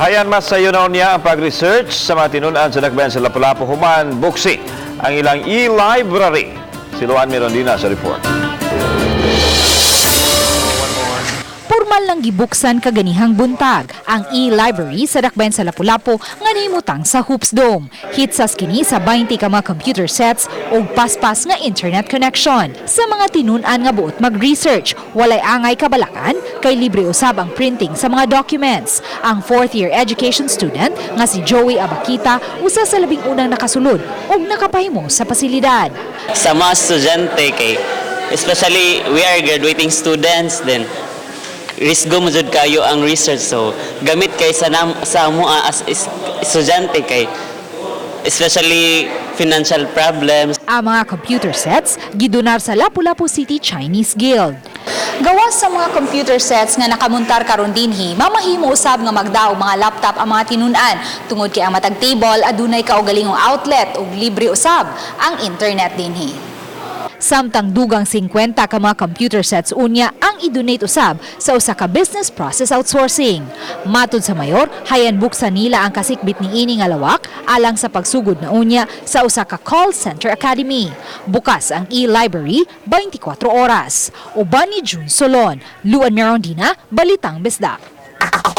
Hayan mas sayo na unya ang pag-research sa mga tinunan sa dakbayan sa Lapu-Lapu human buksi ang ilang e-library. Si Luan Mirondina sa report. Pormal lang gibuksan kaganihang buntag ang e-library sa dakbayan sa Lapu-Lapu nga nahimutang sa Hoops Dome. Hitsas kini sa 20 ka mga computer sets ug paspas nga internet connection. Sa mga tinun-an nga buot mag-research, walay angay kabalakan kay libre usab ang printing sa mga documents. Ang fourth year education student nga si Joey Abakita, usa sa labing unang nakasulod ug nakapahimo sa pasilidad. Sa mga estudyante kay especially we are graduating students, then risgo mo jud kayo ang research, so gamit kay sa nam, sa amo as estudyante kay especially financial problems. Ang mga computer sets gidonar sa Lapu-Lapu City Chinese Guild. Gawas sa mga computer sets nga nakamuntar karon dinhi, mamahimo usab nga magdaog mga laptop ang mga tinun-an tungod kay ang matag table adunay kaugalingong outlet ug libre usab ang internet dinhi. Samtang dugang 50 ka mga computer sets unya ang i-donate usab sa usa ka business process outsourcing. Matod sa mayor, hayan buksan nila ang kasikbit niini nga lawak alang sa pagsugod na unya sa usa ka call center academy. Bukas ang e-library 24 oras. Uban ni June Solon, Luan Merondina, Balitang Bisdak.